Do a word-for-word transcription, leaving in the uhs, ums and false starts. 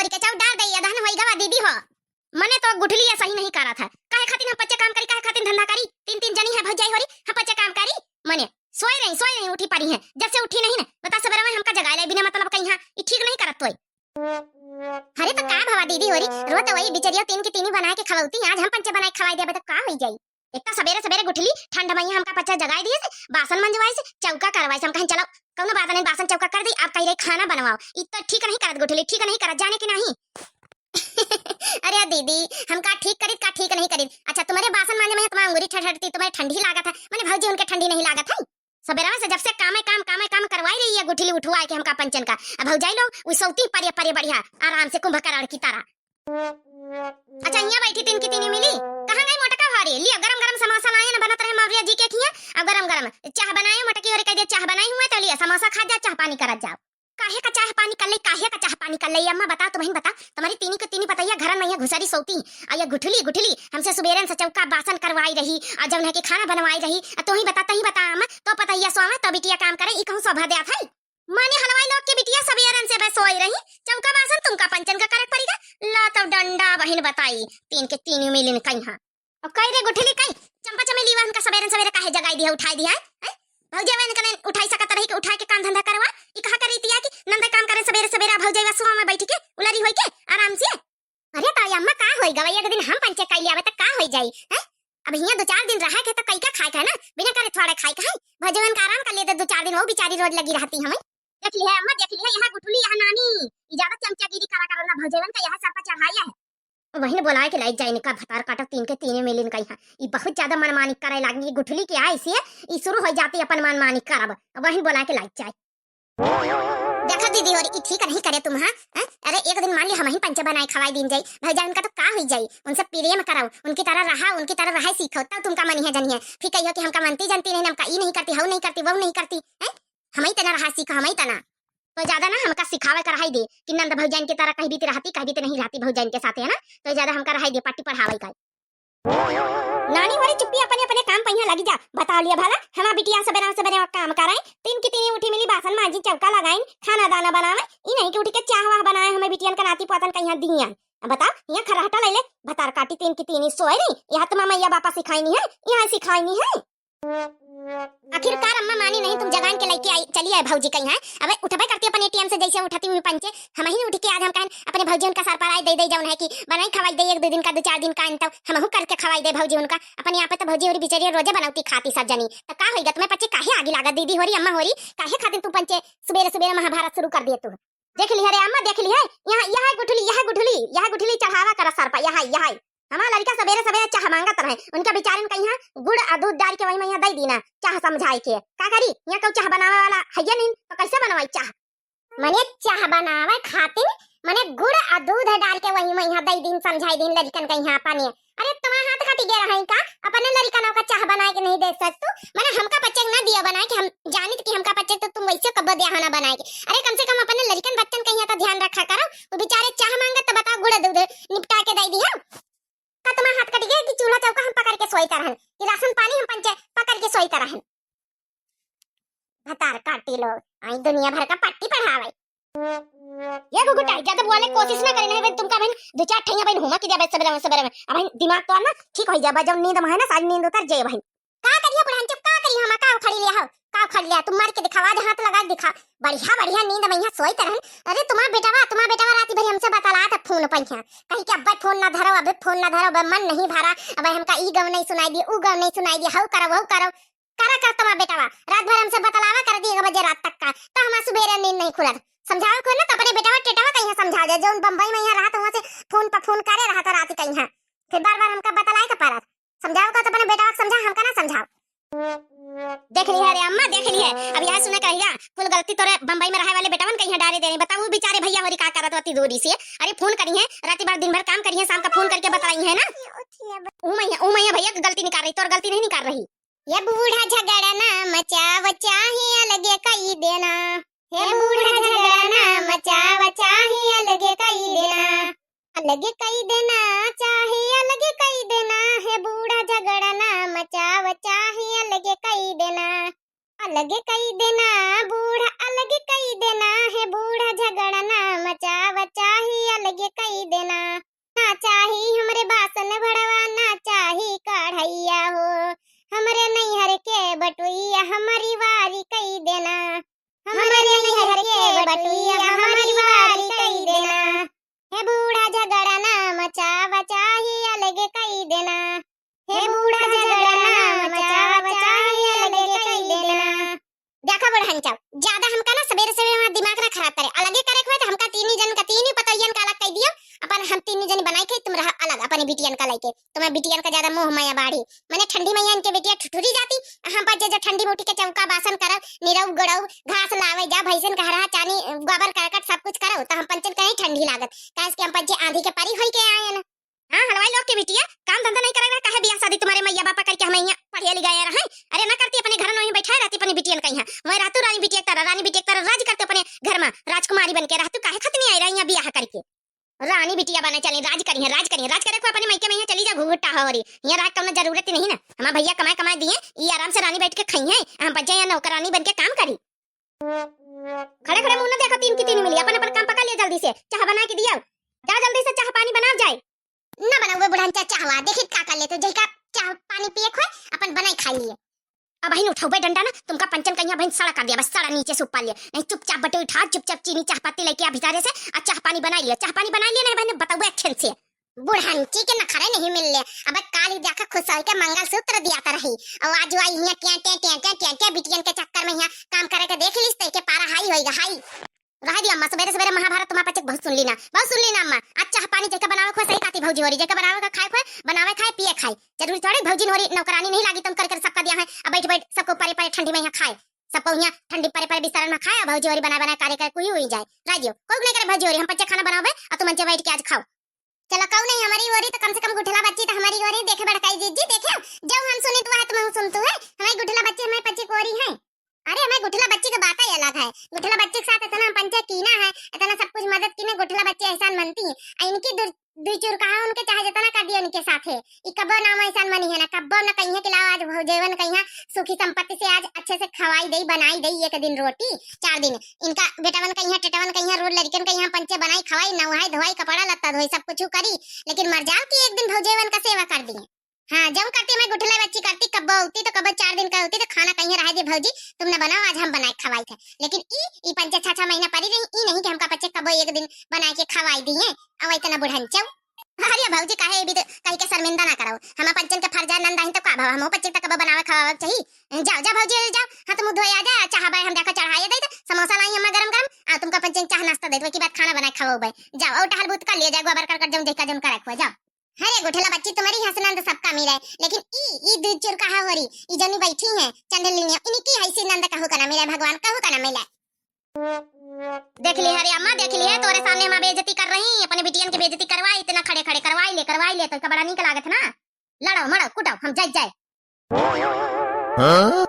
तोरी के चाउ डार दे, अदहन होई गवा दीदी हो। मने तो गुठली ये सही नहीं करत है। काहे खातिर हम पच्चे काम करी, काहे खातिर धंधा करी? तीन तीन जनी है भौजाई होरी, हम पच्चे काम करी? मने सोई रही, सोई रही, उठी परी है। जब से उठी नहीं ना, बता सबेरे में हमका जगाए ले बिना मतलब कहीं, हाँ, ई ठीक नहीं करत तोई। अरे तो का भवा दीदी होरी, रोज तो वही बिचरिया तीन की तीनी बनाए के खवाउती, आज हम पंचे बनाए के खवाई देबे तो का होई जाई? एक तो सबेरे सबेरे गुठली ठंड में ही हमका पच्चा जगाई दिए से, बासन मंजवाई से, चौका करवाई से, हम कहीं चलो कौनो बात नहीं, बासन चौका कर दी, आप कही रही खाना बनवाओ। ई तो ठीक नहीं करत गुठली, ठीक नहीं करत, जाने की नहीं। अरे दीदी, हम का ठीक करीत, का ठीक नहीं करीत? अच्छा, तुम्हारे बासन मांजे में तुम्हारी अंगुरी ठठरती, तुम्हारे ठंडी लागत है, मने भौजी उनके ठंडी नहीं लागत है? सबेरवा से जब से कामे काम, कामे काम करवाई रही है गुठली उठवाए के हमका पंचन का। अब भौजाई लोग उ सौती परे परे बढ़िया, आराम से कुंभकर्ण की तरह। अच्छा, यहाँ बैठी तीन की तीनी मिली, कहाँ गई मोटका भारी? लिया गरम गरम समोसा लाए ना, बनत रहे मौर्य जी के खिया, अब गरम गरम चाह बनाए, मोटकी होरी कह दे चाह बनाई हुआ तो लिया समोसा खा जा, चाह पानी करत जाओ। काहे का चाह पानी कर ले, काहे का चाह पानी कर ले? अम्मा बताओ, तुम ही बता, तुम्हारी तीनी के तीनी पतैया घरन में यहाँ घुसरी सोती, आ ये गुठली, गुठली हमसे सुबेरन से चौका बासन करवाई रही, आ जौन है कि खाना बनवाई रही, आ तू ही बता, तही बता अम्मा, तो पतैया सोवे, तो बिटिया काम करे, ई कहूँ शोभा द्यात है? माने हलवाई लोग के बिटिया सबेरन से बस सोई रही, चौका बासन तुमका पंचन का करक पड़ेगा? ला तब डंडा बहिन बताई, तीन के तीनी मिलिन कहीं। अब कही रे गुठली कही, चंपा चमेली वहन का सबेरे सबेरे काहे जगाई दिया, उठाई दिया, हैं? भौजी वहन कने उठाई सकत रही कि उठाई के काम धंधा करवा, ई कहा करी तिया कि नंदे काम करे सबेरे सबेरे, भौजी वा सुहा में बैठ के उलरी होई के आराम से। अरे तो अम्मा का होई गवा, एक दिन हम पंचे कई लियावे त का होई जाई, हैं? अब हियां दो चार दिन रहे के त कई का खाए के है ना, बिना करे थोड़े खाए के है। भौजी वहन का आराम कर लिए दो चार दिन, वो बेचारी रोज लगी रहती हमें। देख लिया अम्मा, देख लिया, यहाँ गुठली, यहाँ नानी, ई ज्यादा चमचागिरी करा करो ना, भौजी वहन का यहाँ सर पर चढ़ाया है। वहीं बोलाए के लाइक जाए इनका भतार काटा तीन के तीने मिलिन कहीं। ई बहुत ज्यादा मनमानी करे लागी, ई गुठली के आई से ई शुरू हो जाती अपन मनमानी करब। वहीं बोलाए के लाइक जाए। देखा दीदी होरी, ई ठीक नहीं करे तुम, हाँ? हैं? अरे एक दिन मान ली हम ही पंचे बनाए खवाई दिन जाई, भौजा उनका तो का हुई जाई? उनसे प्रेम कराओ, उनकी तरह रहा, उनकी तरह रहे सीखो, तब तुमका मनी है जनी है। फिर कहियो कि हमका मनती जनती नहीं, हमका ई नहीं करती, हऊ नहीं करती, वो नहीं करती, हैं? हमई तना रहा सीख, हमई तना। तो ज्यादा ना हमका सिखावे का रहाई दे कि नंद भौजाइन के तरह कहीं भी ते रहती, कहीं भी ते नहीं रहती भौजाइन के साथे, है ना? तो ज्यादा हमका रहाई दे पट्टी पढ़ावे का। नानी होरी चुप्पी, अपने अपने काम पहिया लगी जा। बता लिया भला, हमार बिटिया सबेरे सबेरे काम करे, तीन की तीन उठी मिली, बासन मांजी, चौका लगाइन, खाना दाना बनावे, ई नहीं कि उठी के चाह वाह बनाए, हमें बिटियन का नाती पोतन का यहाँ दिया। अब बताओ, यहाँ खरहटा ले ले, भतार काटी तीन की तीन ही सोए रही, यहाँ तुम्हारा मैया बापा सिखाई नहीं है, यहाँ सिखाई नहीं है। आखिरकार अम्मा मानी नहीं, तुम जगान के लेके आई, चली आए भौजी कहीं है। अबे उठबे करती अपन एटीएम से, जैसे उठती हुई पंचे, हम ही उठ के आज हम कहन अपने भौजी उनका सर पर आए दे दे, जौन है कि बनाई खवाई दे, एक दो दिन का, दो चार दिन का, तो हम करके खवाई दे भौजी उनका। अपने यहाँ पे तो भौजी होरी बिचारी रोजे बनौती खाती सब जनी, तो का होई गा? तुम्हें पच्चे काहे आगी लागत दीदी होरी, अम्मा होरी, काहे खातिर तू पंचे सुबेरे सुबेरे महाभारत शुरू कर दिए तू? देख ली है रे अम्मा, देख ली है, यहाँ यह गुठली, यह गुठली, यह गुठली चढ़ावा करा सर पर, यह यह। हमार लड़का सबेरे सबेरे चाह मांगत रहे, उनका बेचारन का यहाँ गुड़ आ दूध डाल के वही में यहाँ दे दीना चाह समझाए के। का करी, यहाँ कऊ चाह बनावे वाला है या नहीं, तो कैसे बनवाई चाह? मने चाह बनावे खातिर मने गुड़ आ दूध डाल के वही में यहाँ दे दीन, समझाई दीन लड़कन का यहाँ अपने। अरे तुम्हारा हाथ कट गया रहा का, अपने लड़कनों का चाह बनाए के नहीं दे सकतू? मने हमका बच्चे ना दिया बनाए के, हम जानित कि हमका बच्चे तो तुम वैसे कब्बो दिया ना बनाए के। अरे कम से कम अपने लड़कन बच्चन का यहाँ तो ध्यान रखा करो, वो बेचारे चाह मांगत तो बताओ गुड़ दूध निपटा के दे दिया। का तुम्हारा हाथ कट गया कि चूल्हा चौका हम पकड़ के सोई तरहन, कि राशन पानी हम पंचे पकड़ के सोई तरहन? भतार काटी लोग, आई दुनिया भर का पट्टी पढ़ावे। ये गुगुटाई, ज्यादा बोले कोशिश ना करे, नहीं बहन, तुमका बहन दो चार ठैया बहन हुमा की दिया बहन सबेरे में, सबेरे में। अब बहन दिमाग तो ना ठीक हो जाबा, जब नींद में है ना, सारी नींद उतर जाए बहन। का करिया बुढ़ान, चुप का करिया, हम का उखड़ी लिया हो, का उखड़ लिया? तुम मार के दिखावा, आज हाथ लगा के दिखा। बढ़िया, बढ़िया नींद में यहाँ सोई तरहन। अरे तुम्हारा बेटावा, तुम्हारा बेटावा रात भर हमसे बतला था फोन पर यहाँ। कहीं कि अब्बे फोन ना धरो, अबे फोन ना धरो, अबे मन नहीं भरा, अबे हमका ई गाँव नहीं सुनाई दिए, ऊ गाँव नहीं सुनाई दिए, हऊ करो, वहू करो। करा कर तुम्हारा बेटावा, रात भर हमसे बतलावा कर दी एक बजे रात तक का, तो हमारा सुबेरे नींद नहीं खुलत। समझाओ को ना, तो अपने बेटावा टेटावा का यहाँ समझा दे, जौन बम्बई में यहाँ रहत, वहाँ से फोन पर फोन करे रहत रात का यहाँ, फिर बार बार हमका बतलाए का परत। समझाओ का तो अपने बेटावा के समझा, हमका ना समझाओ। देख ली है रे अम्मा, देख ली है। अब यहाँ सुने कहिया, कुल गलती तोरे बम्बई में रहे वाले बेटावन कहिया डारे देने। बताओ बेचारे भैया होरी का करत रहती दूरी से। अरे फोन करी है, राती भर दिन भर काम करी है, शाम का फोन करके बतलाई है ना। ऊ मैया, ऊ मैया भैया की गलती निकाल रही, तोर गलती नहीं निकाल रही। ये बूढ़ा झगड़ा ना मचाव, चाहे अलगे कई देना। हे बूढ़ा झगड़ा ना मचाव, चाहे अलगे कई देना। अलगे कई देना, चाहे अलगे कई देना। हे बूढ़ा झगड़ा ना मचाव, चाहे अलगे कई देना। अलगे कई देना, बूढ़ा अलगे कई देना। हे बूढ़ा झगड़ा ना मचाव, चाहे अलगे अलगे कई देना। ना चाही हमरे बासन भड़वा, ना चाही कढ़ैया हो। हमरे नैहर के बटुइया हमरी वारी कई देना। हमरे नैहर के बटुइया हमरी वारी कई देना। हे बूढ़ा झगड़ा ना मचावा, चाही अलगे कई देना। हे बूढ़ा झगड़ा ना मचावा, चाही अलगे कई देना। देखा बुढ़न चाव, ज्यादा हमका ना सबेरे सबेरे हमार दिमाग ना खराब करे। अलगे करे के होए तो हमका तीनी जन का, तीनी पतोहियन का अलग कई दियो। अपन हम तीनी जन बनाई खाई, तुम रहा अलग अपनी बिटियन का लइके। तुम्हें बिटियन का ज्यादा मोह माया बाढ़ी। मने ठंडी मइया इनके बिटिया ठुठुरी जाती, हम पर जे, जे ठंडी में उठी के चौका बासन करब, निरऊ गुड़ऊ, घास लावे जा, भैंसन का हरहा चानी, गोबर करकट सब कुछ करब, तो हम पंचन कहीं ठंडी लागत, काहे कि हम पंचे आंधी के परी होई के आए ना। हाँ, हलवाई लोग के बिटिया, काम धंधा नहीं करेगा, काहे बियाह शादी तुम्हारे मैया बापा करके हमें यहाँ पढ़िया लिखाया रहे? अरे ना करती, अपने घर में वहीं बैठाए रहती अपनी बिटियन का यहाँ, वहीं रहतू रानी बिटिया की तरह, रानी बिटिया की तरह राज करते अपने घर में, राजकुमारी बन के रहतू, काहे खतनी आई रही यहाँ बियाह करके? रानी बिटिया बने चली, राज करी है, राज करी है, राज करे को अपने मायके में यहाँ चली जा, घुघुटा हो रही। यहाँ रह कौनो जरूरत ही नहीं ना। हमार भैया कमाए कमाए दिए, ये आराम से रानी बैठ के खाई है, हम बच्चे यहाँ नौकरानी बन के काम करी। खड़े खड़े मुंह ना देखो, तीन की तीन मिली, अपन अपन काम पका लिया जल्दी से, चाह बना के दिया, जा जल्दी से चाह पानी बनाव जाए। ना बनावे बुढ़न चा चाहवा, देखी का कर लेते, जहिका चाह पानी पिए खोए, अपन बनाई खा लिए। अब बहिन उठौबे डंडा ना, तुमका पंचन कहिया बहिन सड़ा कर दिया, बस सड़ा नीचे से ऊपर लिए। नहीं चुपचाप बटे उठा, चुपचाप चीनी चाह पत्ती लेके आ भीतरे से, आ चाह पानी बनाई लिया, चाह पानी बनाई लिया, नहीं बहिन बतौबे अखिन से। बुढ़ंची के नखरे नहीं मिल ले। अब काल ही देखा खुश होई के मंगलसूत्र दिया त रही, और आज आई हिया टिया टिया टिया टिया टिया टिया बिटियन के चक्कर में हिया काम करे के देख लिस, ते के पारा हाई होई गा, हाई। रह दिया अम्मा, सबेरे सबेरे महाभारत तुम्हार पच्चे बहुत सुन ली ना, बहुत सुन ली ना अम्मा। आज चाह पानी जेका बनावे खोए सही कहती भौजी होरी, जेका बनावे का खाए खोए, बनावे खाए पिए खाए। जरूरी थोड़े भौजी होरी नौकरानी नहीं लागी, तुम कर कर सबका दिया है, अब बैठ बैठ सबको परे परे ठंडी में यहाँ खाए, सबको यहाँ ठंडी परे परे बिस्तर में खाए, भौजी होरी बनाए बनाए कार्य करे कोई हुई जाए। रह दियो, कोई नहीं करे भौजी होरी, हम पच्चे खाना बनावे और तुम अंचे बैठ के आज खाओ। चलो कहू नहीं हमारी ओरी तो कम से कम गुठला बच्ची तो हमारी ओरी देखे बड़काई जीजी, देखे जब हम सुनी तू है तुम सुन तू है, हमारी गुठला बच्ची हमारे पच्चे कोरी है। अरे हमारे गुठला बच्ची की बात ही अलग है, गुठला बच्ची के साथ इतना हम पंचे कीना है, इतना सब कुछ मदद कीने, गुठला बच्ची एहसान मनती है। आ इनकी दुर-, दुई चुरकाहा उनके चाहे जितना कर दिया उनके साथ है, ई कब्बो नाम एहसान मनी है ना, कब्बो न कहिए कि लाओ आज भौजेवन कहिया सुखी संपत्ति से आज अच्छे से खवाई दई, बनाई दई एक दिन रोटी, चार दिन इनका बेटवन कहिया, टेटवन कहिया, रोज लड़कन कहिया पंचे बनाई, खवाई, नहाई धोई, कपड़ा लत्ता धोई, सब कुछ करी, लेकिन मर जाओ कि एक दिन भौजेवन का सेवा कर दिए। हाँ, जब करती मैं गुठला बच्ची करती, कब्बो होती तो कब्बो चार दिन का होती तो खाना कहीं रह दे भौजी, तुम न बनाओ, आज हम बनाए खवाई थे। लेकिन ई, ई पंचे छह छह महीना पड़ी रही, ई नहीं कि हमका पंचे कब्बो एक दिन बनाए के खवाई दिए, अब इतना बुढ़ंचौ। अरे भौजी काहे भी तो कहीं के शर्मिंदा ना करो, हम पंचन के फर्जा नंद आहिन तो का भाव, हम पंचन तक कब्बो बनावे खवावे चाहिए। जाओ, जाओ भौजी, जाओ, हाथ मुंह धोए आ जाए, चाह बाय हम देखा चढ़ाए दे, समोसा लाई हम गरम गरम, आ तुमका पंचन चाह नाश्ता दे दो, की बात खाना बनाए खवाओ बाय। जाओ, और टहल बूत कर लिया जाए, गोबर करकट जौन देखा जौन करे खो जाओ। अरे गुठला बच्ची तुम्हारी हंस नंद सबका मिले, लेकिन ई, ई दूध चुरकाहा होरी, ई जनी बैठी है, चंडलिनिया, इनकी हैसी नंद कहू का ना मिले, भगवान कहू का ना मिले। देख ली, अरे अम्मा, देख ली है, तोरे सामने अम्मा बेइज्जती कर रही, अपने बिटियन की बेइज्जती करवाई, इतना खड़े खड़े करवाई ले, करवाई ले, तो का बड़ा नीक लागत ना। लड़ो, मड़ो, कुटो, हम जाई जाए। हाँ?